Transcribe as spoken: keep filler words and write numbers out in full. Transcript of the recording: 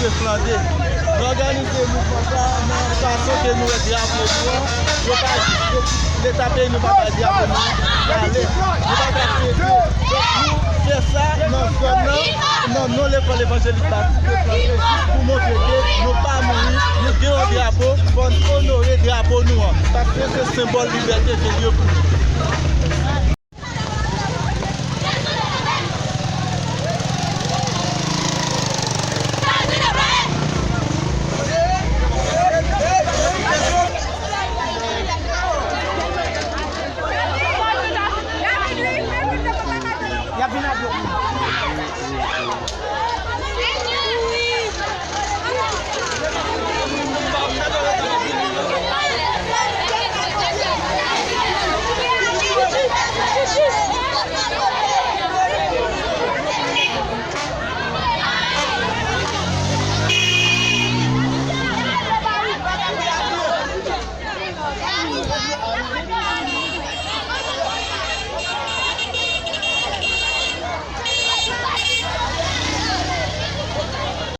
Flande. Nou òganize mouvman sa a nan fason ke nou wè drapo nou an, yo pa, yo, Leta peyi nou pa bay drapo nou an valè. Nou pa ka fete. Donk, nou fè sa nan zòn nan, nan non lekòl evanjelik Batiste Flande, jis pou montre ke nou pa mouri, nou gen yon drapo, fò n onore drapo nou an, paske se senbòl libète ke l ye pou nou.